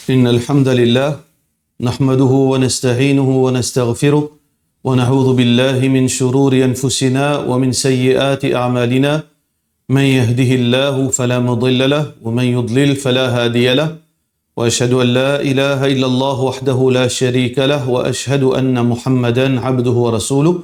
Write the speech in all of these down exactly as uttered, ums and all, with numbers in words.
إن الحمد لله نحمده ونستعينه ونستغفره ونعوذ بالله من شرور أنفسنا ومن سيئات أعمالنا. من يهده الله فلا مضل له ومن يضلل فلا هادي له. وأشهد أن لا إله إلا الله وحده لا شريك له وأشهد أن محمدا عبده ورسوله.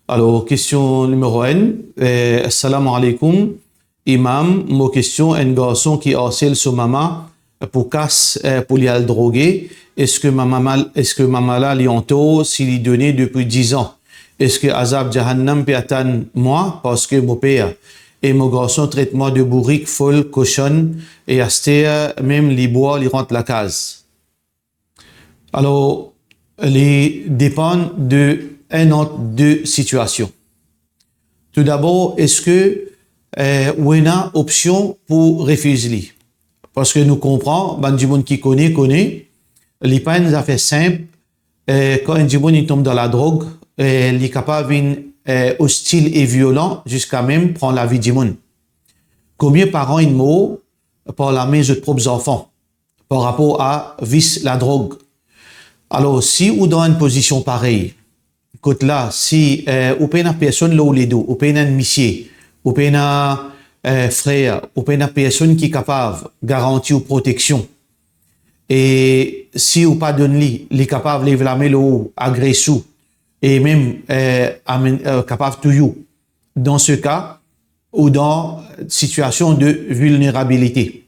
Alor, kestion nimero enn, eh, Assalamu alaikum. Imam, mo kestion, enn garson ki arsel so mama pou kas, eh, pou li al droge, eski mama, eski mama la li antor si li done depi diz an? Eski azab Jahannam pe atann mwa parski mo per? E mo garson tret mwa de bourik, fol, koson, e aster mem li bwar, li rant lakaz. Alor, li depann de enn ant de sitiasion. Toudabor, eski, eh, ou ena opsion pou refiz li? Parski nou konpran, bann dimoun ki kone, kone, li pa enn zafer sinp, eh, kan enn dimoun inn tom dan ladrog, eh, li kapav vinn, eh, ostil e violan ziska mem pran lavi dimoun. Konbien paran inn mor par lame zot prop zanfan par rapor a vis ladrog? Alor, si ou dan enn pozision parey, kot la, si, eh, ou pena personn lor ou ledo, ou pena enn misie, ou pena, eh, frer, ou pena personn ki kapav garanti ou proteksion, e si ou pa donn li, li kapav lev lame lor ou, agres ou, e mem, eh, amenn, eh, kapav touy ou. Dan se ka, ou dan sitiasion de vilnerabilite.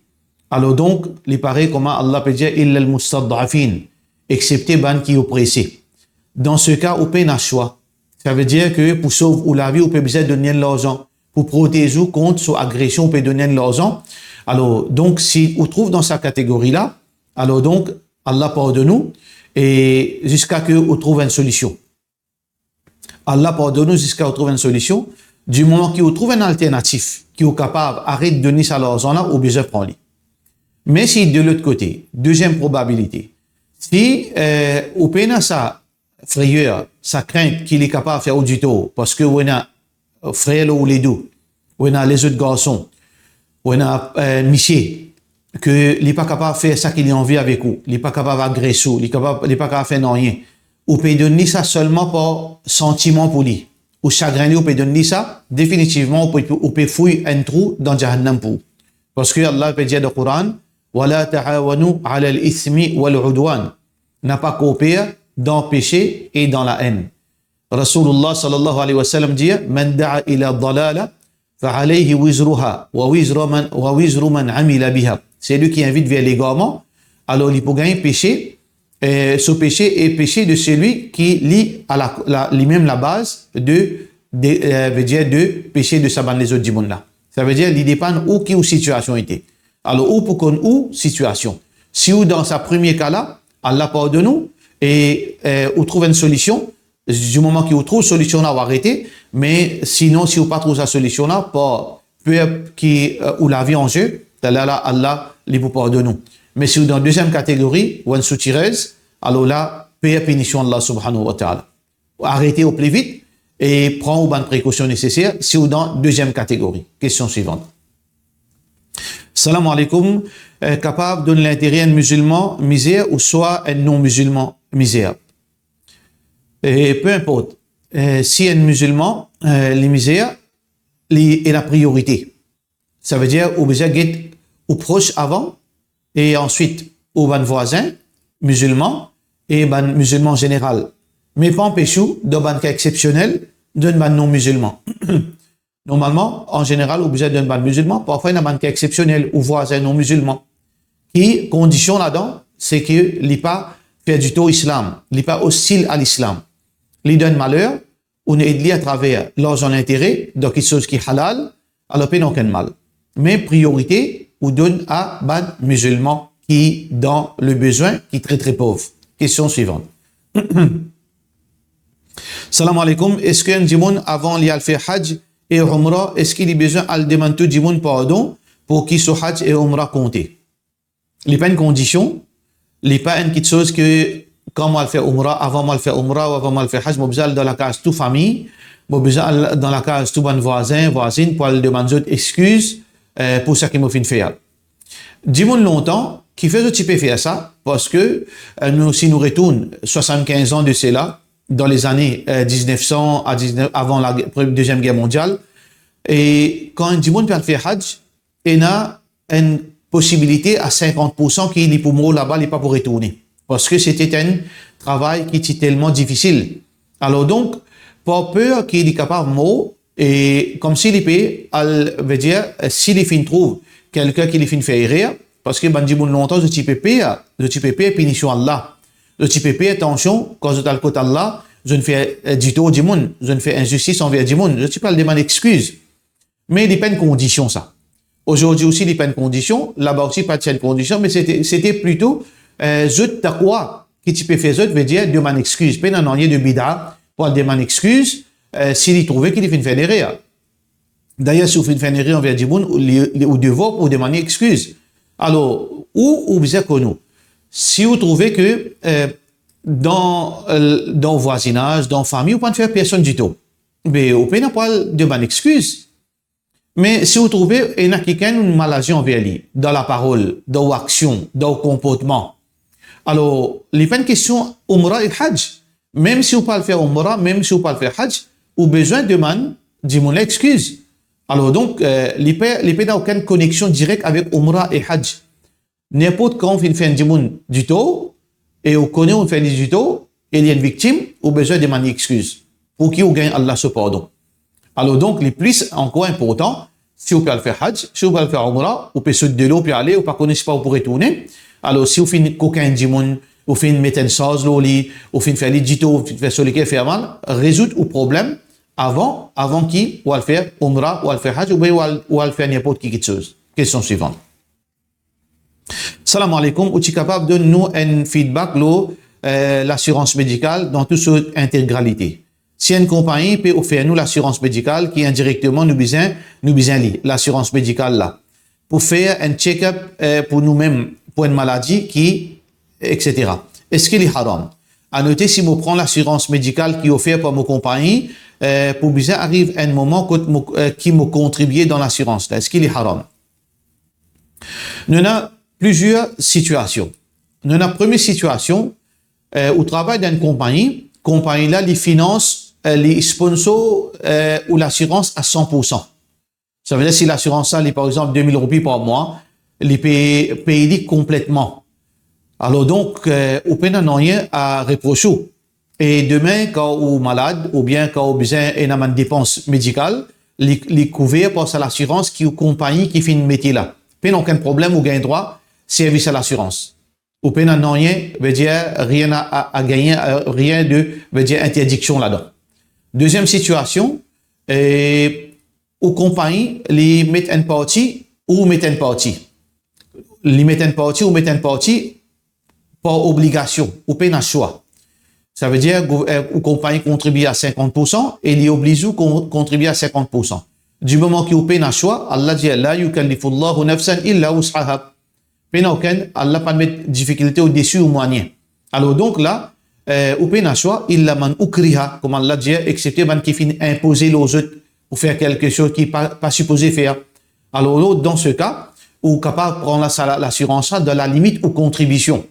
Alor donk, li parey kouma Allah pe dir, "Illa al-mustad'afin", eksepte bann ki oprese. Dan se ka, ou pena swa. Savedir ke pou sov ou lavi, ou pe bizin donn li enn larzan. Pou protez ou kont so agresion, ou pe donn li enn larzan. Alor donk, si ou trouv dan sa kategori la, alor donk, Allah pardonn ou, e ziska ke ou trouv enn solision. Allah pardonn ou ziska ou trouv enn solision. Di moman ki ou trouv enn alternatif, ki ou kapav aret donn li sa larzan la, ou bizin pran li. Me si de lot kote, deziem probabilite, si, eh, ou pena sa frayer, sa krint ki li kapav fer ou ditor, parski ou ena frer lor ou ledo, ou ena lezot garson, ou ena, eh, misie, ke li pa kapav fer seki li anvi avek ou, li pa kapav agres ou, li kapav, li pa kapav fer nanye. Ou pe donn li sa selman par santiman pou li. Ou sagrin li, ou pe donn li sa, definitivman, ou pe, ou pe fouy enn trou dan Jahannam pou ou. Parski Allah pe dir dan Koran, "Wa la ta'awanu 'alal ithmi wal 'udwan." Napa korper dan pese e dan laenn. Rasoulullah sallallahu alayhi wa sallam dir, "Man da'a ila dalala, fa alayhi wizruha, wa wizru man, wa wizru man amila biha." Seki invit ver legarman, alor li pou gagn pese, eh, so pese e pese de seki li a la, la, limem labaz de, de, eh, vedir de pese de sa bann lezot dimoun la. Savedir, li depann ou ki ou sitiasion ete. Alor, ou pou konn ou sitiasion. Si ou dan sa premie ka la, Allah pardonn ou e, eh, ou trouv enn solision, di moman ki ou trouv solision la, ou arete, me sinon, si ou pa trouv sa solision la, par per ki, eh, ou lavi an ze, la, la, la, Allah, li pou pardonn ou. Me si ou dan deziem kategori, ou enn soutirez, alor la, per pinision Allah subhanahu wa ta'ala. Arete o pli vit e pran ou bann prekosion neseser si ou dan deziem kategori. Kestion swivant. Salam aleykoum, eh, kapav donn lintere enn mizilman mizer ouswa enn non-mizilman mizer? E pe inport, eh, si enn mizilman, eh, li mizer, li ena priorite. Savedir, ou bizin get ou pros avan, e answit ou bann vwazin mizilman e bann mizilman zeneral. Me pa anpes ou, dan bann ka exsepsionel, donn bann non-mizilman. Normalman, an zeneral, ou bizin donn bann mizilman, parfwa ena bann ka exsepsionel, ou vwazin non-mizilman. Ki kondision ladan, se ke li pa fer ditor islam, li pa ostil a lislam. Li donn maler, ou ed li atraver larzan lintere dan kiksoz ki halal, alor pena okenn mal. Me priorite, ou donn a bann mizilman ki dan lebezwin, ki tre, tre pov. Kestion swivant. Salam aleykoum, eski enn dimoun avan li al fer Hadj e Oumra, eski li bizin al demann tou dimoun pardon pou ki so Hadj e Oumra konte? Li pa enn kondision, li pa enn kiksoz ke kan mo al fer Oumra, avan mo al fer Oumra ou avan mo al fer Hadj, mo bizin al dan lakaz tou fami, mo bizin al dan lakaz tou bann vwazin, vwazinn pou al demann zot exkiz, eh, pou seki mo finn fer. Dimoun lontan, Kifer zot ti pe fer sa? Parski, eh, nou, si nou retourn swasannkinz an de sela, dan lezane, eh, diznef san a diznef, avan la, pre-, Deziem Ger Mondial, e kan enn dimoun pe al fer Hajj, ena enn posibilite a sinkant poursan ki li pou mor laba, li pa pou retourne. Parski se ti enn travay ki ti telman difisil. Alor donk, par per ki li kapav mor, e koumsi li pe al, vedir, si li finn trouv kelkenn ki li finn fer erer, parski bann dimoun lontan, zot ti pe per, zot ti pe per pinision Allah. Zot ti pe per, atansion, kan zot al kot Allah, zot finn fer, eh, ditor dimoun, zot finn fer inzistis anver dimoun, zot ti pe al demann exkiz. Me li pa enn kondision sa. Azordi osi li pa enn kondision, laba osi pa ti enn kondision, me se ti, se ti plito, eh, zot taqwa ki ti pe fer zot, vedir demann exkiz. Pena nanye de bida pou al demann exkiz, eh, si li trouve ki li finn fer erer. Dayer, si ou finn fer erer anver dimoun, ou, li, li, ou devwar pou demann exkiz. Alor, ou, ou bizin konn ou. Si ou trouve ki, eh, dan, eh, dan vwazinaz, dan fami, ou pa'nn fer personn ditor, be ou pena pou al demann exkiz. Me si ou trouve ena kikenn ou'nn malazi anver li, dan laparol, dan ou aksion, dan ou konportman, alor, li pa enn kestion Umra e Hajj. Mem si ou pa al fer Umra, mem si ou pa al fer Hajj, ou bizin demann dimoun la exkiz. Alor donk, eh, li pa, li pena okenn koneksion direk avek Umra e Hajj. Ninport kan ou finn fer enn dimoun ditor, e ou kone ou fer li ditor, e li enn viktim, ou bizin demann li exkiz, pou ki ou gagn Allah so pardon. Alor donk, li plis ankor inportan, si ou pe al fer Hajj, si ou pe al fer Umra, ou pe sot de lo, ou pe ale, ou pa kone si pa ou pou retourne. Alor, si ou finn kokin dimoun, ou finn met enn sarz lor li, ou finn fer li ditor, ou finn fer so leker fer mal, rezoud ou problem avan, avan ki ou al fer Umra, ou al fer Hajj, oubien ou al, ou al fer ninport ki kiksoz. Kestion swivan. Salam aleykoum, ou ti kapav donn nou enn feedback lor, eh, lasirans medikal dan tou so integralite? Si enn konpagni pe ofer nou lasirans medikal ki indirekteman nou bizin, nou bizin li, lasirans medikal la, pou fer enn check-up, eh, pou noumem, pou enn maladi ki, et cetera. Eski li haram? Anote, si mo pran lasirans medikal ki ofer par mo konpagni, eh, pou bizin ariv enn moman kot mo, eh, ki mo kontribie dan lasirans la, eski li haram? Nou ena plizier sitiasion. Nou ena premie sitiasion, eh, ou travay dan enn konpagni, konpagni la, li finans, eh, li sponsor, eh, ou lasirans a san poursan. Savedir si lasirans la, li, par exanp, de mil roupi par mwa, li pe pey li konpletman. Alor donk, eh, ou pena nanye a repros ou. E demin, kan ou malad, oubien kan ou bizin ena bann depans medikal, li, li kouver par sa lasirans ki ou konpagni ki finn mete la. Pena okenn problem, ou gagn drwa servi sa lasirans. Ou pena nanye, vedir, rien a, a, a gagne, eh, rien de, vedir, interdiksion ladan. Deziem sitiasion, eh, ou konpagni, li met enn parti, ou met enn parti. Li met enn parti, ou met enn parti, par obligasion, ou pena swa. Savedir, gou-, eh, ou konpagni kontribie a sinkant poursan e li obliz ou kon-, kontribie a sinkant poursan. Di moman ki ou pena swa, Allah dir, "La yukallifullahu nafsan illa wus'aha." Pena okenn, Allah pa met difikilte odesi ou mwayin. Alor donk la, eh, ou pena swa, illa man ukriha, kouma Allah dir, excepte bann ki finn inpoze lor zot pou fer kelke soz ki pa, pa sipoze fer. Alor, dan se ka, ou kapav pran la, sa, la, lasirans la dan lalimit ou kontribision.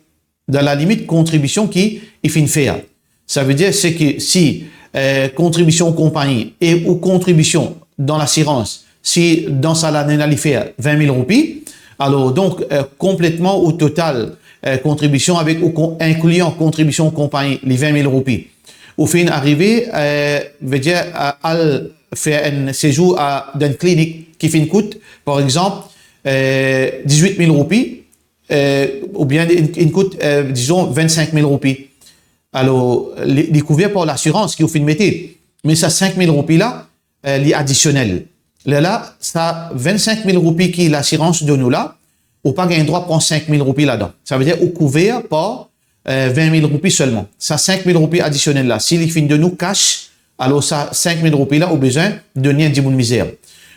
Dan lalimit kontribision ki li finn fer. Savedir, se ki si, eh, kontribision ou konpagni e ou kontribision dan lasirans, si dan sa lane la li fer vin mil roupi, alor donk, eh, konpletman ou total, eh, kontribision avek ou kon-, inklian kontribision ou konpagni, li vin mil roupi. Ou finn arive, eh, vedir, a, al fer enn sezour a, dan enn klinik ki finn kout, par exanp, eh, dizwit mil roupi, eh, oubien li, li kout, eh, dizon, vinn-sink mil roupi. Alor, li, li kouver par lasirans ki ou finn mete. Me sa sink mil roupi la, eh, li adisionel. Lerla, sa vinn-sink mil roupi ki lasirans donn ou la, ou pa gagn drwa pran sink mil roupi ladan. Savedir ou kouver par, eh, vin mil roupi selman. Sa sink mil roupi adisionel la, si li finn donn ou kas, alor sa sink mil roupi la, ou bizin donn li enn dimoun mizer.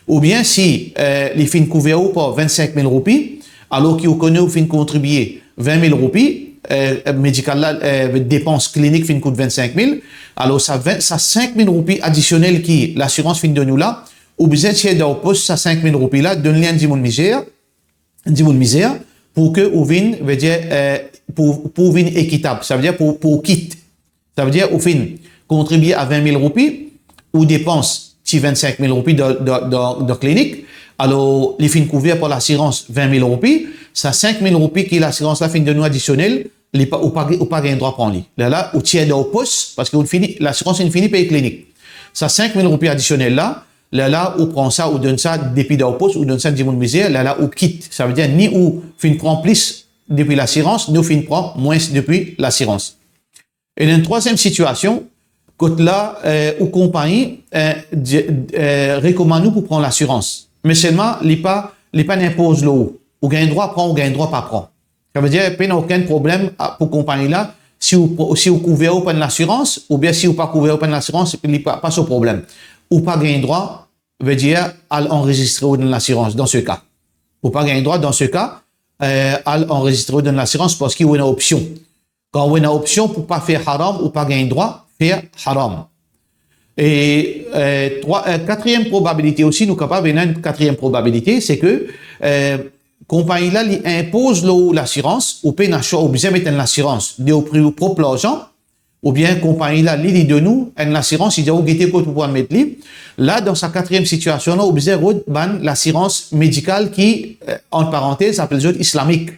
Oubien si, eh, li finn kouver ou par vinn-sink mil roupi, alor ki ou kone ou finn kontribie vin mil roupi, eh, medikal la, eh, depans klinik finn kout vinn-sink mil, alor sa vin, sa sink mil roupi adisionel ki lasirans finn donn ou la, ou bizin tir dan ou pos sa sink mil roupi la, donn li enn dimoun mizer, enn dimoun mizer, pou ke ou vinn, vedir, eh, pou, pou vinn ekitab, savedir pou, pou kit. Savedir ou finn kontribie a vin mil roupi, ou depans ti vinn-sink mil roupi dan, dan, dan, dan klinik, alor li finn kouver par lasirans vin mil roupi, sa sink mil roupi ki lasirans la finn donn ou adisionel, li pa, ou pa, ou pa gagn drwa pran li. Lerla ou tir dan ou pos, parski ou fini, lasirans inn fini pey klinik. Sa sink mil roupi adisionel la, lerla ou pran sa, ou donn sa depi dan ou pos, ou donn sa dimoun mizer, lerla ou kit. Savedir ni ou finn pran plis depi lasirans, ni ou finn pran mwins depi lasirans. Ena enn trwaziem sitiasion, kot la, eh, ou konpagni, eh, di-, eh, rekomann ou pou pran lasirans. Me selman, li pa, li pa inpoz lor ou. Ou gagn drwa pran, ou gagn drwa pa pran. Savedir, pena okenn problem, a, pou konpagni la, si ou, si ou kouver ou pa enn lasirans, oubien si ou pa kouver ou pa enn lasirans, li pa, pa so problem. Ou pa gagn drwa, vedir, al anrezistre ou dan lasirans, dan se ka. Ou pa gagn drwa, dan se ka, eh, al anrezistre ou dan lasirans, parski ou ena opsion. Kan ou ena opsion pou pa fer haram, ou pa gagn drwa fer haram. E, eh, trwa, eh, katriem probabilite osi, nou kapav ena enn katriem probabilite, se ke, eh, konpagni la, li inpoz lor ou lasirans, ou pena swa, ou bizin met enn lasirans de ou pri-, ou prop larzan, oubien konpagni la, li, li donn ou enn lasirans, li dir ou gete kot ou pou al met li. La, dan sa katriem sitiasion la, ou bizin rod bann lasirans medikal ki, eh, ant parantez, apel zot islamik.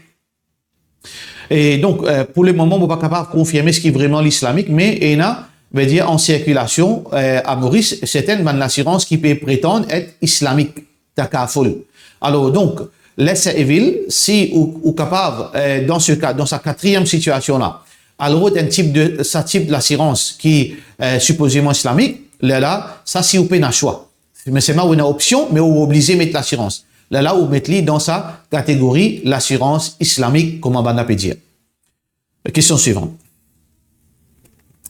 E donk, eh, pou lemoman, mo pa kapav konfirme seki vreman li islamik, me ena, vedir, an sirkilasion, eh, a Moris, sertenn bann lasirans ki pe pretann et islamik, takaful. Alor, donk, les sa evil, si ou, ou kapav, eh, dan se ka, dan sa katriem sitiasion la, al rod enn tip de, sa tip lasirans ki, eh, sipozeman islamik, lerla, sa si ou pena swa. Me selman ou ena opsion, me ou oblize met lasirans. Lerla ou met li dan sa kategori lasirans islamik, kouma bann la pe dir. Kestion swivan.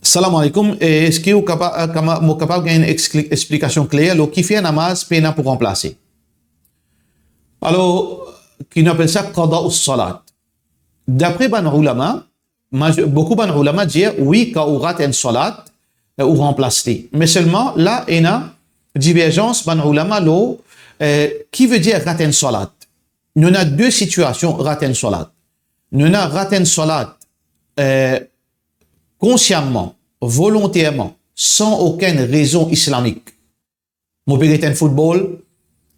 Salam aleykoum, e eski ou kapa-, eh, kama-, mo kapav gagn enn expli-, explikasion kler lor kifer namaz pena pou ranplase? Alor, ki nou apel sa qada us salat. Dapre bann oulama, maj-, boukou bann oulama dir, wi, kan ou rat enn salat, eh, ou ranplas li. Me selman, la, ena diverzans bann oulama lor, eh, ki vedir rat enn salat. Nou ena de sitiasion rat enn salat. Nou ena rat enn salat, eh, konsiaman, volonterman, san okenn rezon islamik. Mo pe get enn foutbol,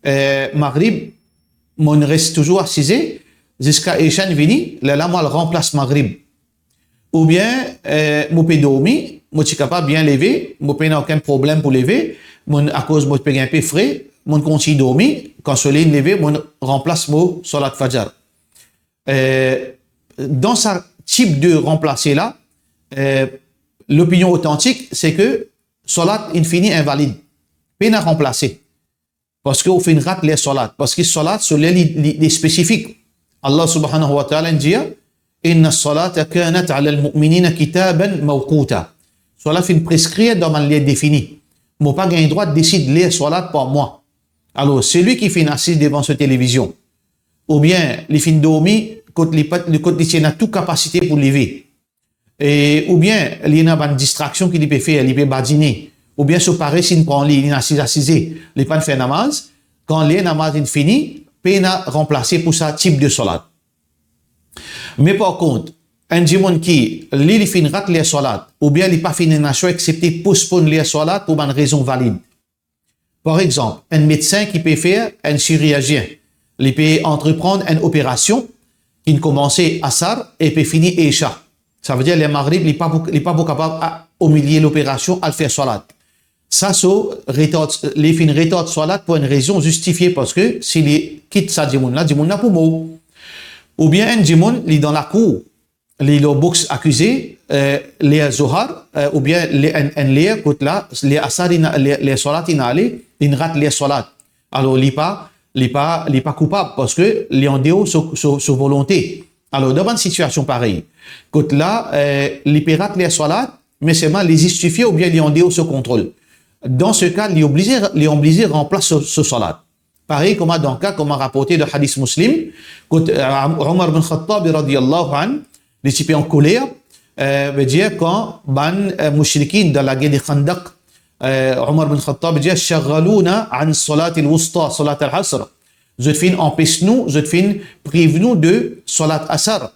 eh, Magrib, mo res touzour asize, ziska Esha inn vini, lerla mo al ranplas Magrib. Oubien, eh, mo pe dormi, mo ti kapav bien leve, mo pena okenn problem pou leve, mo, akoz mo pe gagn pe fre, mo kontign dormi, kan soley inn leve, mo ranplas mo salat Fajar. Eh, dan sa tip de ranplase la, eh, lopinion otantik, se ke salat inn fini invalid, pena ranplase. Parski ou finn rat ler salat. Parski salat, so ler li, li, li spesifik. Allah subhanahu wa ta'ala dir, "Inna salata kanat ala al-mu'minina kitaban mawquta." Salat finn preskrir dan bann ler defini. Mo pa gagn drwa desid ler salat par mwa. Alor, selwi ki finn asiz devan so televizion, oubien li finn dormi kot li pa, kot li ti ena tou kapasite pou leve, e, oubien li ena bann distraksion ki li pe fer, li pe badine, oubien so pares inn pran li, li inn asiz asize, li pa'nn fer namaz, kan ler namaz inn fini, pena ranplase pou sa tip de salat. Me par kont, enn dimoun ki, li, li finn rat ler salat, oubien li pa finn ena swa exsepte posponn ler salat pou bann rezon valid. Par exanp, enn medsin ki pe fer enn sirizien, li pe antreprann enn operasion ki'nn koumanse Asar e pe fini Esha. Savedir ler Magrib, li pa pou, li pa pou kapav a, omilie loperasion, al fer salat. Sa so retard, li finn retard salat pou enn rezon zistifie, parski si li kit sa dimoun la, dimoun la pou mor. Oubien enn dimoun, li dan lakour, li lor box akize, eh, ler Zohar, eh, oubien ler enn, enn ler kot la, ler Asar inn, ler, ler salat inn ale, inn rat ler salat. Alor, li pa, li pa, li pa koupab, parski li andeor so, so, so volonte. Alor, dan bann sitiasion parey, kot la, eh, li pe rat ler salat, me selman li zistifie oubien li andeor so kontrol. Dan se ka, li oblize, li oblize ranplas so, so salat. Parey kouma dan ka, kouma raporte dan hadis Muslim, kot, eh, Omar bin Khattab radiyallahu anhu, li ti pe ankoler, eh, vedir kan bann, eh, moushrikin dan lager de Khandaq, eh, Omar bin Khattab dir, "Shaghalouna an salatil wusta, salat al-asr." Zot finn anpes nou, zot finn priv nou de swalat asar.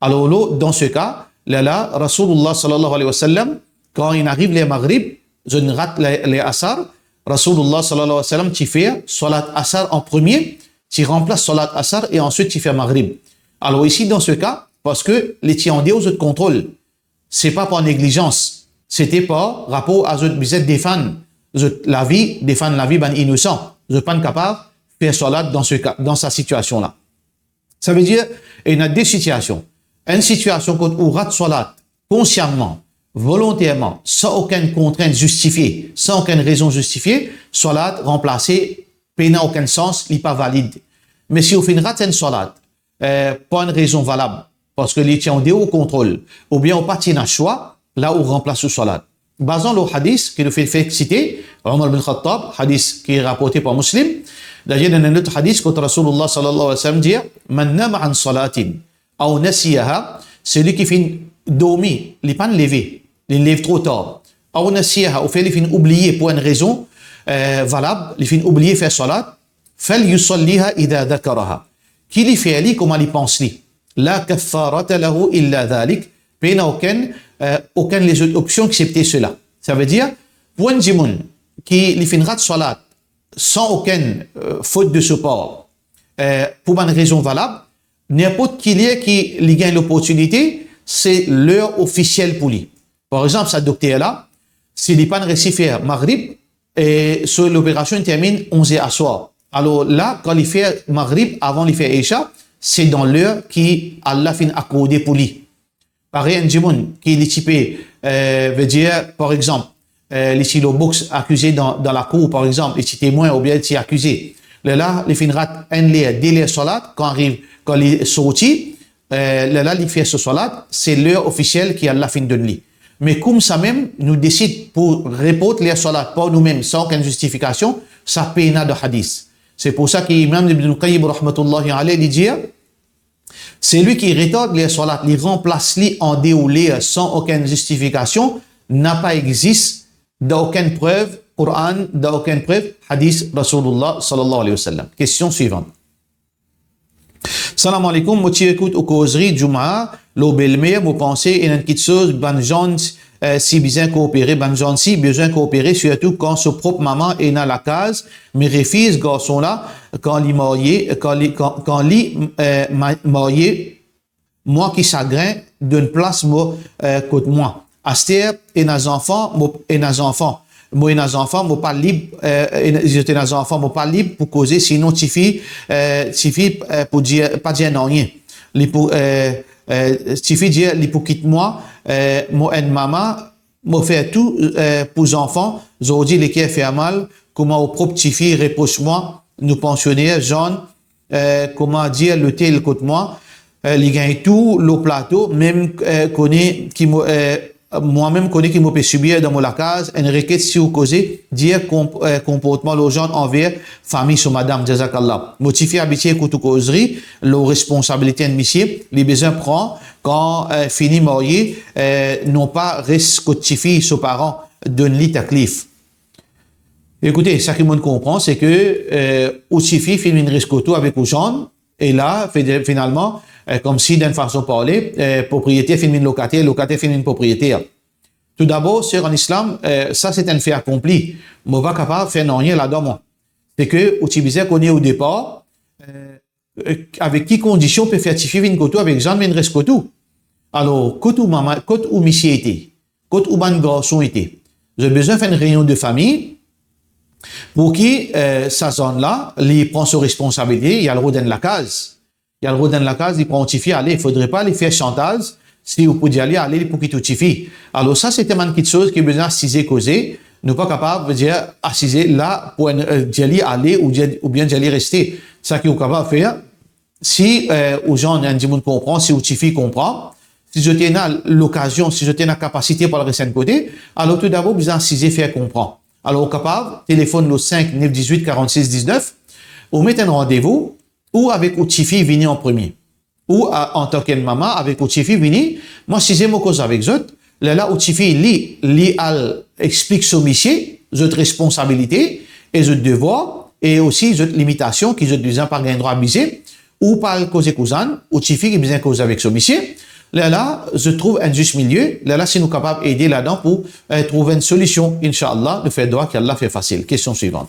Alor, lo, dan se ka, lerla, Rasoulullah sallallahu alayhi wa sallam, kan inn ariv ler Maghrib, zot inn rat ler, ler Asar, Rasoulullah sallallahu alayhi wa sallam ti fer swalat Asar an premie, ti ranplas swalat Asar e answit ti fer Maghrib. Alor isi, dan se ka, parski li ti andeor zot kontrol, se pa par neglizans, se ti par rapor a zot bizin defann zot lavi, defann lavi bann inosan. Zot pa'nn kapav fer swalat dan se ka, dan sa sitiasion la. Savedir, ena de sitiasion. Enn sitiasion kot ou rat swalat konsiaman, volonterman, san okenn kontrint zistifie, san okenn rezon zistifie, swalat ranplase, pena okenn sans, li pa valid. Me si ou finn rat enn swalat, eh, par enn rezon valab, parski li ti andeor ou kontrol, oubien ou pa ti ena swa, la ou ranplas ou swalat. Bazan lor hadis ki nou finn fer site, Omar bin Khattab, hadis ki raporte par Muslim. Dayer, dan enn lot hadis, kot Rasoulullah sallallahu alayhi wa sallam dir, "Man nama an salatin, aw nasiyaha", seki finn dormi, li pa'nn leve, li lev tro tar, aw nasiyaha, oubien li finn oubliye pou enn rezon, eh, valab, li finn oubliye fer swalat, "falyusalliha idha dhakaraha", ki li fer li kouma li pans li. "La kaffarata lahu illa dhalik", pena okenn, eh, okenn lezot opsion exsepte sela. Savedir, pou enn dimoun ki li finn rat swalat san okenn, eh, fot de so par, eh, pou bann rezon valab, ninport ki ler ki li gagn loportinite, se ler ofisiel pou li. Par exanp, sa dokter la, si li pa'nn resi fer Maghrib, e so loperasion terminn onz er aswar. Alor la, kan li fer Maghrib avan li fer Isha, se dan ler ki Allah finn akorde pou li. Parey enn dimoun ki li ti pe, eh, vedir, par exanp, eh, li ti lor boks akize dan, dan lakour, par exanp, li ti temwin oubien li ti akize. Lerla, li finn rat enn ler, de ler swalat, kan ariv, kan li sorti, eh, lerla li fer so swalat, se ler ofisiel ki Allah finn donn li. Me koumsamem, nou desid pou report ler swalat par noumem, san okenn zistifikasion, sa pena dan hadis. Se pou sa ki Imam Ibn Qayyim rahmatullahi alayh, li dir, seki retard ler swalat, li ranplas li andeor ler san okenn zistifikasion, napa existe dan okenn prev Koran, dan okenn prev hadis Rasoulullah sallallahu alayhi wa sallam. Kestion swivant. Salam aleykoum, mo ti ekout ou kozri Djouma lor belmer, mo panse ena enn kiksoz, bann zann, eh, si bizin koopere, bann zann si bizin koopere, sirtou kan so prop mama ena lakaz, me refiz garson la, kan li marye, kan li, kan, kan li, eh, ma-, marye, mwa ki sagrin, donn plas mo, eh, kot mwa. Aster, ena zanfan, mo ena zanfan. Mo ena zanfan, mo pa lib, eh, ena, zot ena zanfan, mo pa lib pou koze, sinon tifi, eh, tifi, eh, pou dir, pa dir nanye. Li pou, eh, eh, tifi dir, li pou kit mwa, eh, mo enn mama, mo fer tou, eh, pou zanfan, zordi leker fer mal, kouma ou prop tifi repros mwa, nou pansioner, zann, eh, kouma dir, lotel kot mwa, eh, li gagn tou lor plato, mem, eh, kone ki mo, eh, mwa mem kone ki mo pe sibir dan mo lakaz, enn reket si ou koze, dir konp-, eh, konportman lor zann anver fami so madam, jazakallah. Mo tifi abitie ekout ou kozri, lor responsabilite enn misie, li bizin pran, kan, eh, fini marye, eh, non pa res kot tifi so paran, donn li taklif. Ekoute, sa ki mo'nn konpran, se ke, eh, ou tifi finn vinn res kot ou avek ou zann, e la, fi-, finalman, eh, koumsi, dan enn fason parle, eh, propriyeter finn vinn lokater, lokater finn vinn propriyeter. Toudabor, ser an Islam, eh, sa se enn fait accompli. Mo pa kapav fer nanye ladan mwa. Se ke ou ti bizin kone o depar, eh, eh, avek ki kondision pe fer tifi vinn kot ou avek zann vinn res kot ou. Alor, kot ou mama, kot ou misie ete, kot ou bann garson ete, zot bizin fer enn reynion de fami pou ki, eh, sa zann la, li pran so responsabilite, li al rod enn lakaz. Li al rod enn lakaz, li pran ou tifi, ale, fodre pa li fer santaz, si ou pou dir li ale, li pou kit ou tifi. Alor sa, se enn bann kiksoz ki bizin asize koze, nou pa kapav dir asize la pou enn, eh, dir li ale ou dir, oubien dir li reste. Sa ki ou kapav fer, si, eh, ou zann, enn dimoun konpran, si ou tifi konpran, si zot ena lokazion, si zot ena kapasite pou al res enn kote, alor toudabor bizin asize fer konpran. Alor ou kapav telefonn lor sink nef diz-wit karant-sis diz-nef, ou met enn randevou, ou avek ou tifi vini an premie. Ou a, antanki enn mama, avek ou tifi vini, mwa asize mo koz avek zot, lerla ou tifi li, li al explik so misie zot responsabilite e zot devwar, e osi zot limitasion ki zot bizin pa gagn drwa abize, ou pa al koze kouzinn, ou tifi ki bizin koze avek so misie, lerla zot trouv enn zis milie, lerla si nou kapav ede ladan pou, eh, trouv enn solision, inshallah, nou fer dwa ki Allah fer fasil. Kestion swivan.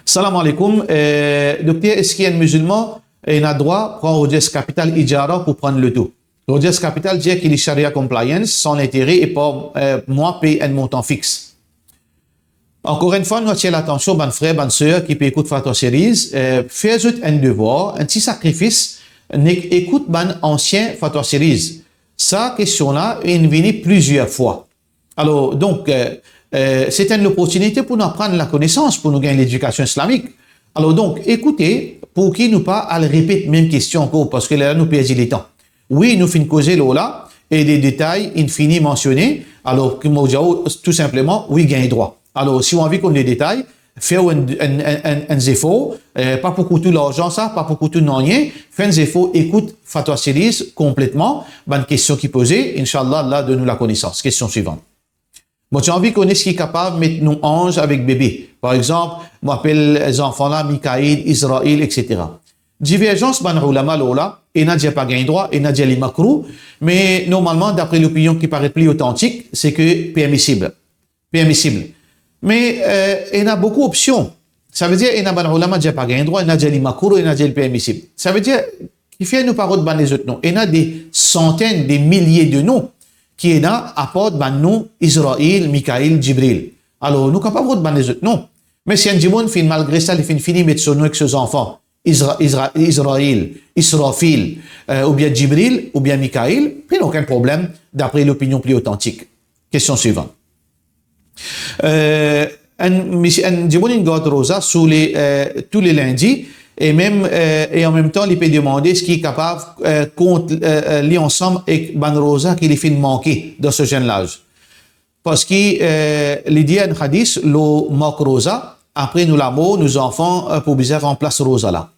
Salam aleykoum. Eh, dokter, eski enn mizilman ena drwa pran Rogers Capital ijara pou pran loto? Rogers Capital dir ki li sharia compliance, san lintere e par, eh, mwa pey enn montan fix. Ankor enn fwa, nou atir latansion bann frer, bann ser ki pe ekout Fatwa Series, eh, fer zot enn devwar, enn ti sakrifis, nek ekout bann ansien Fatwa Series. Sa kestion la inn vini plizier fwa. Alor, donk, eh, eh, se enn loportinite pou nou aprann lakonesans, pou nou gagn ledikasion islamik. Alor, donk, ekoute, pou ki nou pa al repet mem kestion ankor, parski lerla nou perdi letan. Wi, nou finn koze lor la, e de detay inn fini mansione, alor ki mo dir ou, tou sinpleman, wi, gagn drwa. Alor, si ou anvi konn le detay, fer enn, enn, enn, enn, enn zefor, eh, pa pou kout ou larzan sa, pa pou kout ou nanye, fer enn zefor, ekout Fatwa Series konpletman, bann kestion ki poze, inshallah, Allah donn ou lakonesans. Kestion swivan. Mo ti anvi kone eski kapav met nom anz avek bebe. Par exanp, mo apel zanfan la Mikail, Izrail, et cetera. Diverzans bann oulama lor la, ena dir pa gagn drwa, ena dir li makrouh, me normalman, dapre lopinion ki paret pli otantik, se ke permisib. Permisib. Me, eh, ena boukou opsion. Savedir, ena bann oulama dir pa gagn drwa, ena dir li makrouh, ena dir li permisib. Savedir, kifer nou pa rod bann lezot nom? Ena de santenn, de milie de nom ki ena apar bann nom Izrail, Mikail, Jibril. Alor, nou kapav rod bann lezot nom. Me si enn dimoun finn, malgre sa, li finn fini met so nom ek so zanfan, Izra-, Izra-, Izrail, Israfil, eh, oubien Jibril, oubien Mikail, pena okenn problem, dapre lopinion pli otantik. Kestion swivan. Eh, enn, misie, enn dimoun inn gard roza sou le, eh, tou le lindi, e mem, eh, e an mem tan, li pe demande eski li kapav, eh, kont, eh, eh, li ansam ek bann roza ki li finn manke dan so zenn laz. Parski, eh, li dir enn hadis lor mark roza, apre nou lamor, nou zanfan, eh, pou bizin ranplas roza la.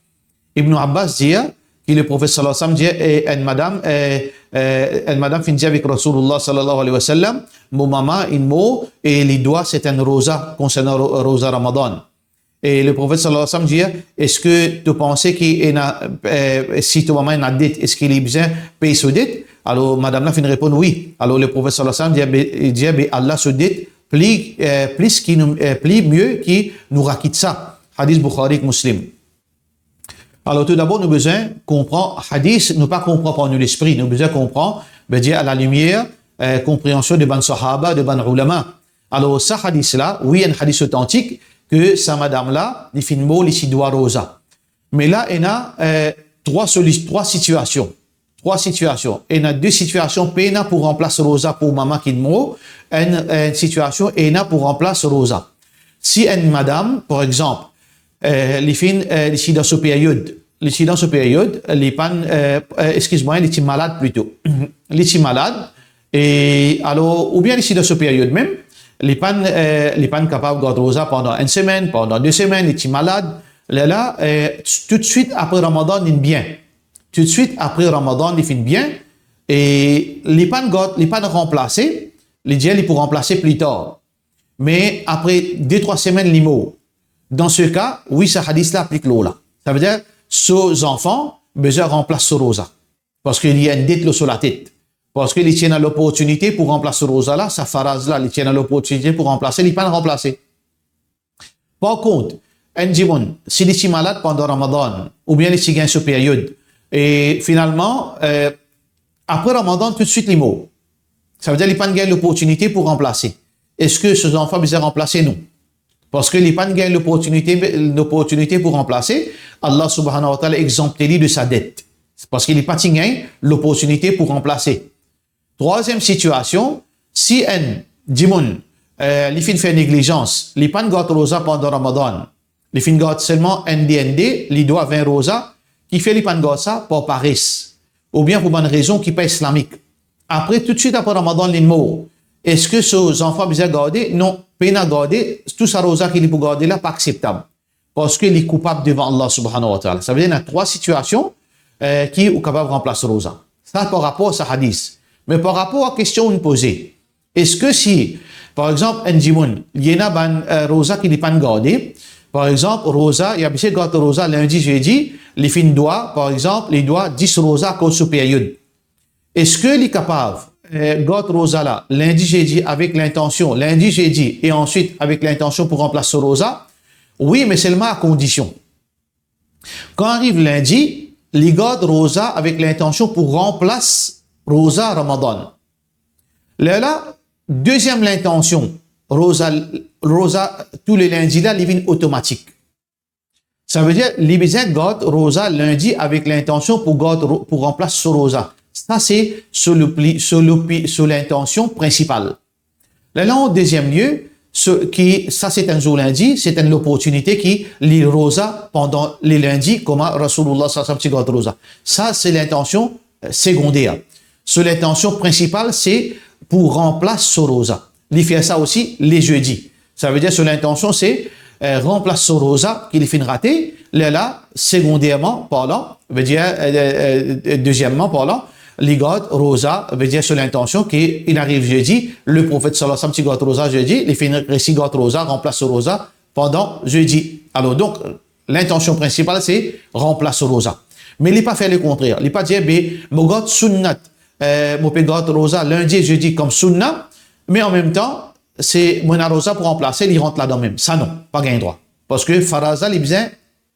Ibn Abbas dir ki Leprofet sallallahu alayhi wa sallam dir, eh, enn madam, eh, eh, enn madam finn dir avek Rasoulullah sallallahu alayhi wa sallam, "Mo mama inn mor e li dwa sertenn roza konsernan ro-, roza Ramadan." E Leprofet sallallahu alayhi wa sallam dir, "Eski to panse ki ena, eh, si to mama ena det, eski li bizin pey so det?" Alor, madam la finn reponn, "Wi." Alor, Leprofet sallallahu alayhi wa sallam dir, "Be, dir be Allah so det pli, eh, plis ki nou, eh, pli mie ki nou rakit sa." Hadis Bukhari ek Muslim. Alor, toudabor, nou bizin konpran hadis, nou pa konpran par nou lespri, nou bizin konpran, vedir, a la limier, eh, konpreansion de bann sahaba, de bann oulama. Alor, sa hadis la, wi, enn hadis otantik, ke sa madam la, li finn mor, li ti dwa roza. Me la, ena, eh, trwa soli-, trwa sitiasion. Trwa sitiasion. Ena de sitiasion, pena pou ranplas roza pou mama ki mor, enn, enn sitiasion, ena pou ranplas roza. Si enn madam, par exanp, eh, li finn, eh, li ti dan so period, li ti dan so period, li pann, eh, eh, eskiz mwa, li ti malad plito. Li ti malad, e alor, oubien li ti dan so period mem, li pann, eh, li pann kapav gard roza pandan enn semenn, pandan de semenn, li ti malad, lerla, eh, toutswit apre Ramadan, li bien. Toutswit apre Ramadan, li finn bien, e li pann gard, li pann ranplase, li dir li pou ranplase pli tar. Me apre de, trwa semenn, li mor. Dan se ka, wi, sa hadis la aplik lor la. Savedir, so zanfan bizin ranplas so roza. Parski li ena enn det lor so latet. Parski li ti ena loportinite pou ranplas so roza la, sa faraz la, li ti ena loportinite pou ranplase, li pann ranplase. Par kont, enn dimoun, si li ti malad pandan Ramadan, oubien li ti gagn so period, e finalman, eh, apre Ramadan, toutswit li mor. Savedir li pann gagn loportinite pou ranplase. Eski so zanfan bizin ranplase? Non. Parski li pann gagn loportinite, loportinite pou ranplase, Allah subhanahu wa ta'ala exanpte li de sa det. Parski li pa ti gagn loportinite pou ranplase. Trwaziem sitiasion, si enn dimoun, eh, li finn fer neglizans, li pann gard roza pandan Ramadan, li finn gard selman enn de, enn de, li dwa vin roza, kifer li pann gard sa? Par pares, oubien pou bann rezon ki pa islamik. Apre, toutswit apre Ramadan, li mor. Eski so zanfan bizin garde? Non, pena garde, tou sa roza ki li pou garde la pa akseptab. Parski li koupab devan Allah subhanahu wa ta'ala. Savedir, ena trwa sitiasion, eh, ki ou kapav ranplas roza. Sa par rapor sa hadis. Me par rapor a kestion ou poze, eski si, par exanp, enn dimoun, li ena bann, eh, roza ki li pann garde, Par exanp, roza, li abitie gard roza lindi, zedi, li finn dwa, par exanp, li dwa dis roza akoz so period. Eski li kapav, eh, gard roza la, lindi, zedi, avek lintansion, lindi, zedi, e answit avek lintansion pou ranplas so roza? Wi, me selman a kondision. Kan ariv lindi, li gard roza avek lintansion pou ranplas roza Ramadan. Lerla, deziem lintansion, roza, roza tou le lindi la, li vinn otomatik. Savedir, li bizin gard roza lindi avek lintansion pou gard ro-, pou ranplas so roza. Sa se so lopi-, so lopi-, so lintansion prinsipal. Lerla, an deziem lie, so, ki, sa se enn zour lindi, se enn loportinite ki li roza pandan le lindi, kouma Rasoulullah sallallahu alayhi wa sallam ti gard roza. Sa se lintansion, eh, segonder. So lintansion prinsipal, se pou ranplas so roza. Li fer sa osi le zedi. Savedir, so lintansion se, eh, ranplas so roza ki li finn rate, lerla, segonderman parlan, vedir, eh, eh, eh, deziemman parlan, li gard roza, vedir so lintansion ki inn ariv zedi, Leprofet sallallahu alayhi wa sallam ti gard roza zedi, li finn resi gard roza, ranplas so roza pandan zedi. Alor, donk, lintansion prinsipal se ranplas so roza. Me li pa fer lekontrer. Li pa dir, be, mo gard sunnat, eh, mo pe gard roza lindi, zedi kom sunna, me anmemtan, se mo ena roza pou ranplase, li rant ladan mem. Sa non, pa gagn drwa. Parski faraz la, li bizin,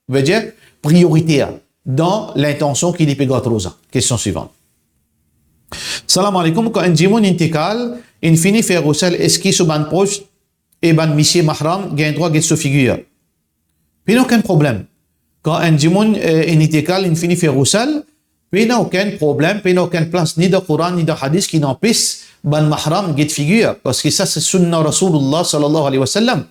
vedir, prioriter dan lintansion ki li pe gard roza. Kestion swivan. Salam aleykoum, kan enn dimoun intikal, inn fini fer ghusl, eski so bann pros e bann misie mahram gagn drwa get so figir? Pena okenn problem. Kan enn dimoun, eh, inn intikal, inn fini fer ghusl, pena okenn problem, pena okenn plas ni dan Koran, ni dan hadis ki inn anpes bann mahram get figir, parski sa se sunna Rasoulullah sallallahu alayhi wa sallam.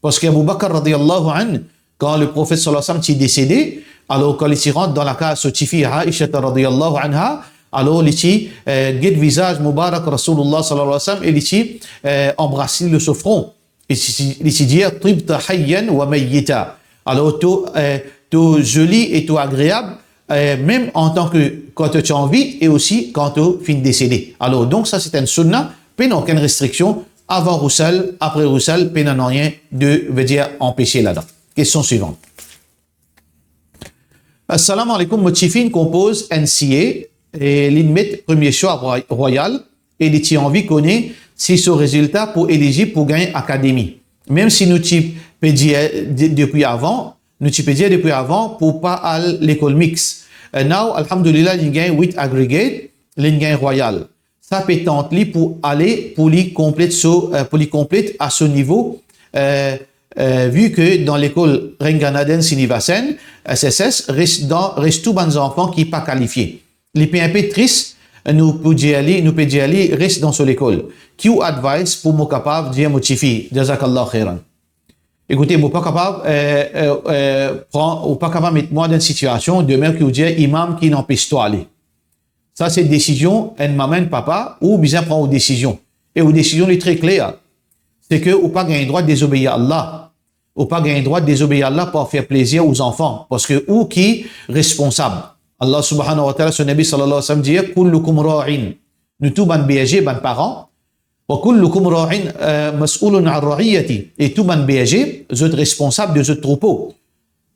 Parski Abu Bakr radiyallahu anhu, kan Leprofet sallallahu alayhi wa sallam ti desede, alor kan li ti rant dan lakaz so tifi Aisha radiyallahu anha, alor li ti, eh, get vizaz moubarak Rasoulullah sallallahu alayhi wa sallam e li ti, eh, anbras li lor so fron. E li ti, li ti dir, "Tibta hayyan wa mayyita." Alor, to, eh, to zoli e to agreab, eh, mem antan ki kan to ti an vi e osi kan to finn desede. Alor, donk, sa se enn sunna, pena okenn restriksion, avan ghusl, apre ghusl, pena nanye de, vedir, anpese ladan. Kestion swivan. Assalamu alaikum, mo tifi inn konpoz enn siye, e li met premie swa rwa-, rwayal, e li ti anvi kone si so rezilta pou elizib pou gagn akademi. Mem si nou ti pe dir de-, depi avan, nou ti pe dir depi avan pou pa al lekol mix. E now, alhamdulillah, li gagn wit aggregate, li gagn rwayal. Sa pe tant li pou ale, pou li konplet so, eh, pou li konplet a so nivo, eh, eh, vi ke dan lekol Reganathan Srinivasan, S S S, res dan, res tou bann zanfan ki pa kalifie. Li pe inpe tris, nou pou dir li, nou pe dir li res dan so lekol. Ki ou advice pou mo kapav dir mo tifi? Jazakallah khairan. Ekoute, mo pa kapav, eh, eh, eh, pran, ou pa kapav met mwa dan enn sitiasion, de mem ki ou dir imam ki inn anpes twa ale. Sa se desizion enn mama, enn papa, ou bizin pran ou desizion. E ou desizion li tre kler. Se ke ou pa gagn drwa dezobeir Allah. Ou pa gagn drwa dezobeir Allah par fer plezir ou zanfan, parski ou ki responsab. Allah subhanahu wa ta'ala, so Nabi sallallahu alayhi wa sallam dir, "Kullukum ra'in." Nou tou bann berze, bann paran. "Wa kullukum ra'in, eh, mas'ulun an ra'iyati." E tou bann berze, zot responsab de zot troupo.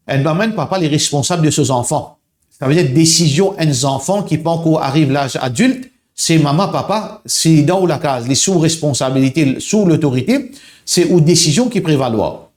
Enn mama, enn papa, li responsab de so zanfan. Savedir desizion enn zanfan ki pankor ariv laz adilt, se mama, papa, si dan ou lakaz, li sou responsabilite, sou lotorite, se ou desizion ki prevalwar.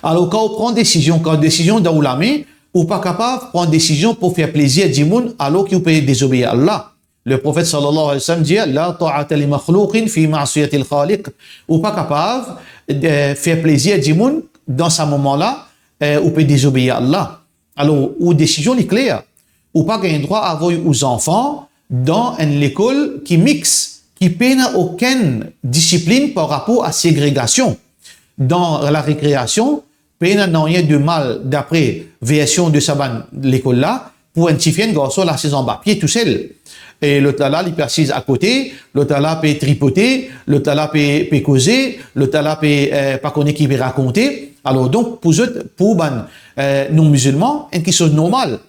Alor, kan ou pran desizion, kan desizion dan ou lame, ou pa kapav pran desizion pou fer plezir dimoun, alor ki ou pe dezobeir Allah. Leprofet sallallahu alayhi wa sallam dir, "La ta'ata li makhlouqin fi ma'siyatil khaliq." Ou pa kapav, eh, fer plezir dimoun dan sa moman la, eh, ou pe dezobeir Allah. Alor, ou desizion li kler. Ou pa gagn drwa avoy ou zanfan dan enn lekol ki mix, ki pena okenn disiplin par rapor a segregasion. Dan larekreasion, pena nanye de mal, dapre version de sa bann lekol la, pou enn tifi, enn garson al asiz anba pie tousel. E lot la la, li pe asiz akote, lot la la pe tripote, lot la la pe, pe koze, lot la la pe, eh, pa kone ki pe rakonte. Alor donk, pou zot, pou bann, eh, non-mizilman, enn kiksoz normal.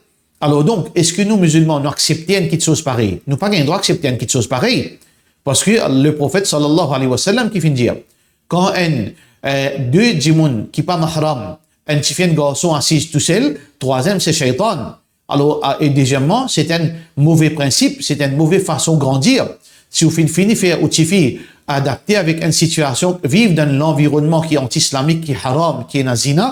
Alor donk, eski nou mizilman, nou aksepte enn kiksoz parey? Nou pa gagn drwa aksepte enn kiksoz parey. Parski Leprofet sallallahu alayhi wa sallam ki finn dir, kan enn, eh, de dimoun ki pa mahram, enn tifi, enn garson asiz tousel, trwaziem se shaytan. Alor, a, e dezieman, se enn move prinsip, se enn move fason grandir. Si ou finn fini fer ou tifi adapte avek enn sitiasion, viv dan lanvironnman ki anti-islamik, ki haram, ki ena zina,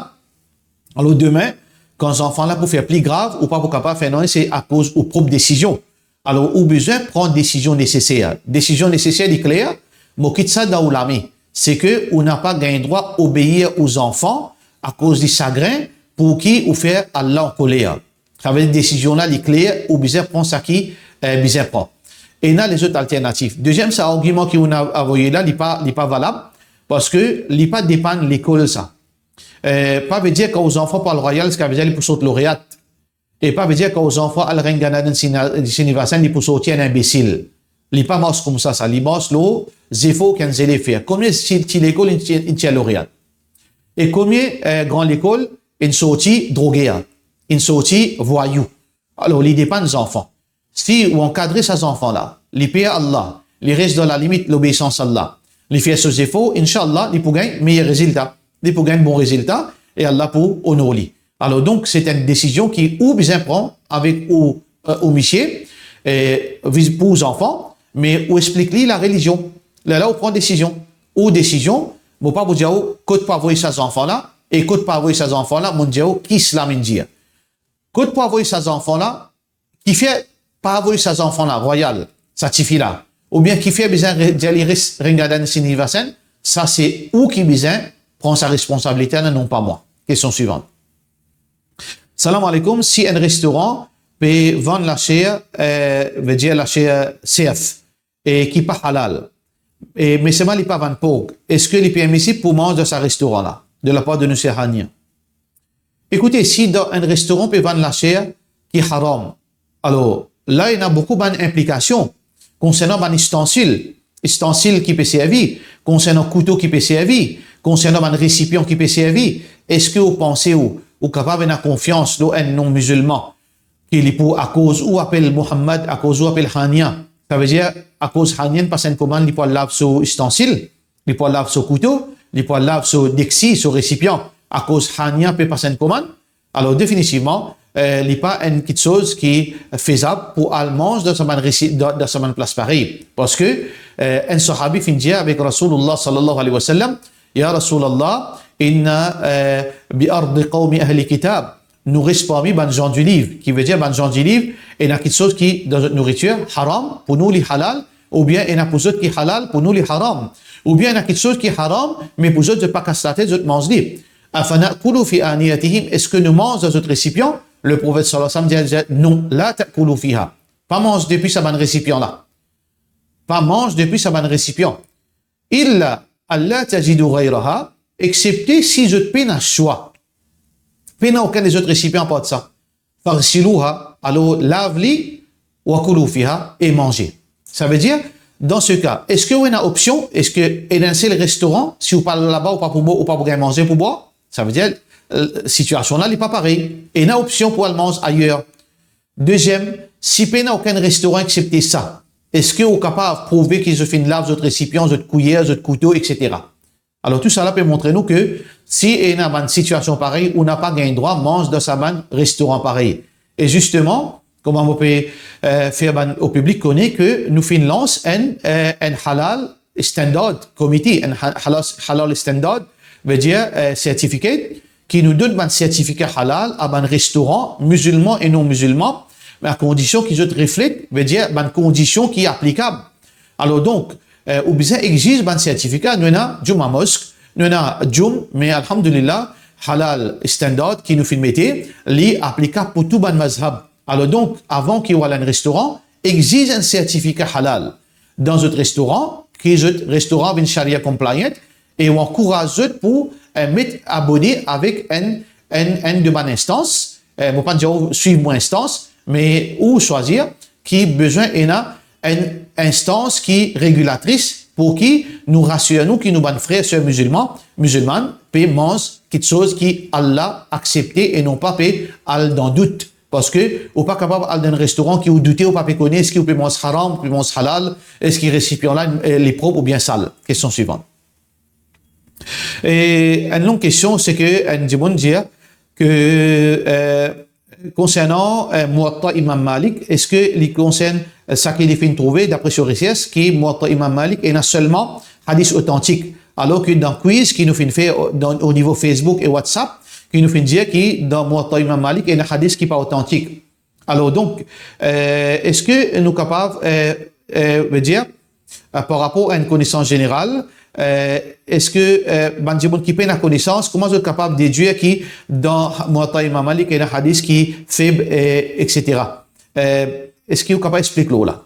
alor demin, kan zanfan la pou fer pli grav, ou pa pou kapav fer nanye, se akoz ou prop desizion. Alor, ou bizin pran desizion neseser. Desizion neseser, li kler, mo kit sa dan ou lame. Se ke ou napa gagn drwa obeir ou zanfan akoz li sagrin, pou ki ou fer Allah ankoler. Savedir desizion la, li kler, ou bizin pran saki, eh, bizin pran. Ena lezot alternatif. Deziem, sa argiman ki ou ena avoye la, li pa, li pa valab, parski li pa depann lekol sa. Eh, pa vedir kan ou zanfan pou al Royal, sa vedir li pou sort loreat. E pa vedir kan ou zanfan al Ringanadhan Sini-, Srinivasan, li pou sorti enn inbesil. Li pa mars koumsa sa, li mars lor zefor ki enn zelev fer. Konbien ti, ti lekol inn ti, inn ti loreat? E konbien, eh, gran lekol inn sorti droger, inn sorti vwayou? Alor, li depann zanfan. Si ou ankadre sa zanfan la, li per Allah, li res dan lalimit lobeisans Allah, li fer so zefor, inshallah, li pou gagn meyer rezilta. Li pou gagn bon rezilta e Allah pou onor li. Alor donk, se enn desizion ki ou bizin pran avek ou, eh, ou misie, eh, viz-, pou ou zanfan, me ou explik li larelizion. Lerla ou pran desizion. Ou desizion, mo pa pou dir ou kot pou avoy sa zanfan la, e kot pou avoy sa zanfan la, mo dir ou ki Islam inn dir. Kot pou avoy sa zanfan la, kifer pa avoy sa zanfan la Royal, sa tifi la, oubien kifer bizin re-, dir li res Ringanadhan Srinivasan, sa se ou ki bizin pran sa responsabilite la, non pa mwa. Kestion swivan. Salam aleykoum, si enn restoran pe vann laser, eh, vedir laser serf, e ki pa halal, e me selman li pa vann pork, eski li permisib pou manz dan sa restoran la, de lapar de nou ser Hania? Ekoute, si dan enn restoran pe vann laser ki haram, alor la ena boukou bann inplikasion konsernan bann istansil, istansil ki pe servi, konsernan kouto ki pe servi, konsernan bann resipian ki pe servi. Eski ou panse ou, ou kapav ena konfians lor enn non-mizilman ki li pou, akoz ou apel Mohammad, akoz ou apel Hania, savedir akoz Hania inn pas enn komann, li pou al lav so istansil, li pou al lav so kouto, li pou al lav so deksi, so resipian, akoz Hania pe pas enn komann? Alor definitivman, eh, li pa enn kiksoz ki fezab pou al manz dan sa bann resi-, dan, dan sa bann plas parey. Parski, eh, enn sahabi finn dir avek Rasoulillah sallallahu alayhi wa sallam, "Ya Rasoulillah, inna, eh, bi ardi qawmi ahli kitab." Nou res parmi bann zan diliv, ki vedir bann zan diliv, ena kiksoz ki dan zot nouritir haram, pou nou li halal, oubien ena pou zot ki halal, pou nou li haram, oubien ena kiksoz ki haram, me pou zot, zot pa kas latet, zot manz li. "Afa na'kulu fi aniyatihim?" Eski nou manz dan zot resipian? Le Profet sallallahu alayhi wa sallam dir, dir, "Non, la ta'kulu fiha." Pa manz depi sa bann resipian la. Pa manz depi sa bann resipian. "Illa alla tajidu ghayraha", exsepte si zot pena swa, pena okenn lezot resipian apar sa. "Faghsiluha", alor lav li, "wa kulu fiha", e manze. Savedir, dan se ka, eski ou ena opsion? Eski ena enn sel restoran, si ou pa al laba, ou pa pou bo-, ou pa pou gagn manze pou bwar? Savedir, eh, sitiasion la, li pa parey. Ena opsion pou al manz ayer. Deziem, si pena okenn restoran exsepte sa, eski ou kapav prouve ki zot finn lav zot resipian, zot kouyer, zot kouto, etsetera? Alor, tou sala pe montre nou ke si ena bann sitiasion parey, ou napa gagn drwa manz dan sa bann restoran parey. E zisteman, kouma mo pe, eh, fer bann, o piblik kone ke nou finn lans enn, eh, enn halal standard committee, enn ha-, halal, halal standard, vedir, eh, certificate, ki nou donn bann sertifika halal a bann restoran mizilman e non mizilman, me a kondision ki zot reflet, vedir bann kondision ki aplikab. Alor donk, eh, ou bizin exiz bann sertifika. Nou ena Juma Mosque, nou ena Jum, me alhamdulillah, halal standard ki nou finn mete, li aplikab pou tou bann mazhab. Alor donk, avan ki ou al enn restoran, exiz enn sertifika halal dan zot restoran, ki zot restoran vinn sharia compliant, e ou ankouraz zot pou, eh, met abone avek enn, enn, enn de bann instans. Eh, mo pa dir ou swiv mo instans, me ou swazir ki bizin ena enn instans ki regilatris pou ki nou rasir nou ki nou bann frer, ser mizilman, mizilman pe manz kiksoz ki Allah aksepte e non pa pe al dan dout. Parski ou pa kapav al dan enn restoran ki ou doute, ou pa pe kone eski ou pe manz haram, ou pe manz halal, eski resipian la, eh, li prop oubien sal. Kestion swivan. E enn long kestion, se ke enn dimoun dir ke, eh, konsernan, eh, Muwatta Imam Malik, eski li konsern, eh, sa ki li finn trouve dapre so resers, ki Muwatta Imam Malik ena selman hadis otantik, alor ki dan quiz ki nou finn fer o, dan, o nivo Facebook e WhatsApp, ki nou finn dir ki dan Muwatta Imam Malik ena hadis ki pa otantik. Alor donk, eh, eski nou kapav, eh, eh, vedir, eh, par rapor a enn konesans zeneral, eh, eski, eh, bann dimoun ki pena konesans, kouma zot kapav dedwir ki dan Muwatta Imam Malik ena hadis ki feb, eh, et cetera? Eh, eski ou kapav explik lor la?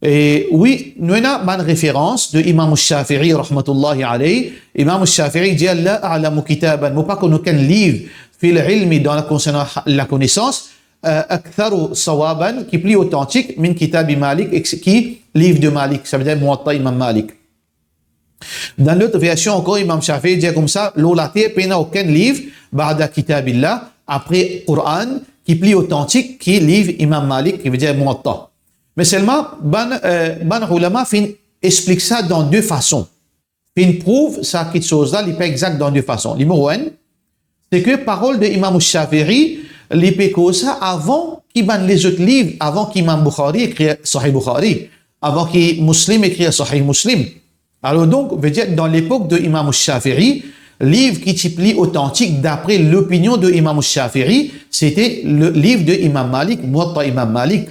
E wi, nou ena bann referans de Imam Shafi'i rahmatullahi alayh. Imam Shafi'i dir, "La a'lamu kitaban", mo pa konn okenn liv, "fil ilmi", dan la konsernan la konesans, eh, "aktharu sawaban", ki pli otantik, "min kitabi Malik", ek ki liv de Malik, savedir Muwatta Imam Malik. Dan lot version ankor, Imam Shafi'i dir koumsa, lor later pena okenn liv, "ba'da kitabillah", apre Koran, ki pli otantik ki liv Imam Malik, ki vedir Muwatta. Me selman, bann, eh, bann oulama finn explik sa dan de fason. Finn prouv sa kiksoz la, li pa exakt dan de fason. Nimero enn, se ke parol de Imam Shafi'i, li pe koz sa avan ki bann lezot liv, avan ki Imam Bukhari ekrir Sahih Bukhari, avan ki Muslim ekrir Sahih Muslim. Alor donk, vedir, dan lepok de Imam Shafi'i, liv ki ti pli otantik, dapre lopinion de Imam Shafi'i, sete le liv de Imam Malik, Muwatta Imam Malik.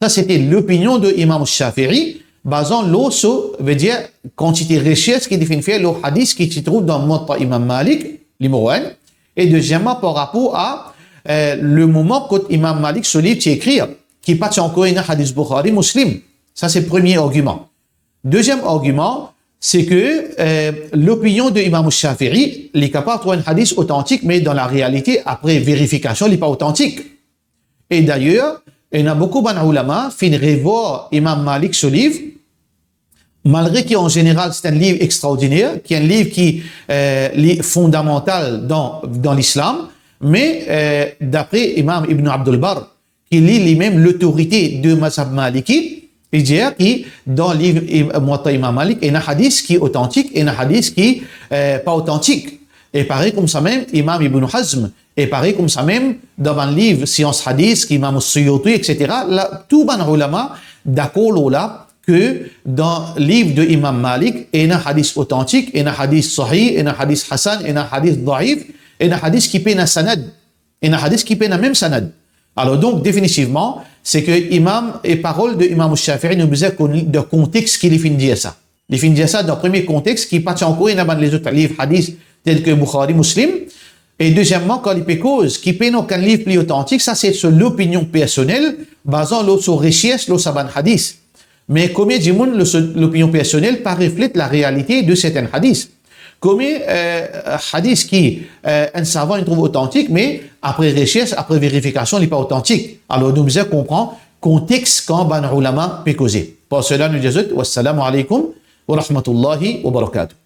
Sa sete lopinion de Imam Shafi'i, bazan lor so, vedir, kantite resers ki li finn fer lor hadis ki ti trouv dan Muwatta Imam Malik, nimero enn, e dezieman, par rapor a, eh, le moman kot Imam Malik so liv ti ekrir, ki pa ti ankor ena hadis Bukhari, Muslim. Sa se premie argiman. Deziem argiman, se ke, eh, lopinion de Imam Shafi'i, li kapav trouv enn hadis otantik, me dan larealite, apre verifikasion, li pa otantik. E dayer, ena boukou bann oulama finn revwar Imam Malik so liv, malgre ki an zeneral se enn liv extraordiner, ki enn liv ki, eh, li fondamantal dan, dan Lislam, me, eh, dapre Imam Ibn Abdul Barr, ki li, limem lotorite de mazhab Maliki, li dir ki dan liv Im-, Muwatta Imam Malik, ena hadis ki otantik, ena hadis ki, eh, pa otantik. E parey koumsa mem, Imam Ibn Hazm, e parey koumsa mem, dan bann liv sians hadis, ki Imam Suyuti, et cetera, la, tou bann oulama dakor lor la, ke dan liv de Imam Malik, ena hadis otantik, ena hadis sahih, ena hadis hasan, ena hadis daif, ena hadis ki pena sanad. Ena hadis ki pena mem sanad. Alor donk, definitivman, se ke Imam, e parol de Imam Shafi'i, nou bizin konn dan kontex ki li finn dir sa. Li finn dir sa dan premie kontex ki pa ti ankor ena bann lezot liv hadis tel ke Bukhari, Muslim. E dezieman, kan li pe koz ki pena okenn liv pli otantik, sa se so lopinion personel, bazan lor so resers lor sa bann hadis. Me komie dimoun, lo-, lopinion personel pa reflet larealite de sertenn hadis. Komie, eh, hadis ki, eh, enn savan inn trouv otantik, me apre resers, apre verifikasion, li pa otantik. Alor, nou bizin konpran kontex kan bann oulama pe koze. Par sela, nou dir zot, wassalamu alaykum wa rahmatullahi wa barakatuh.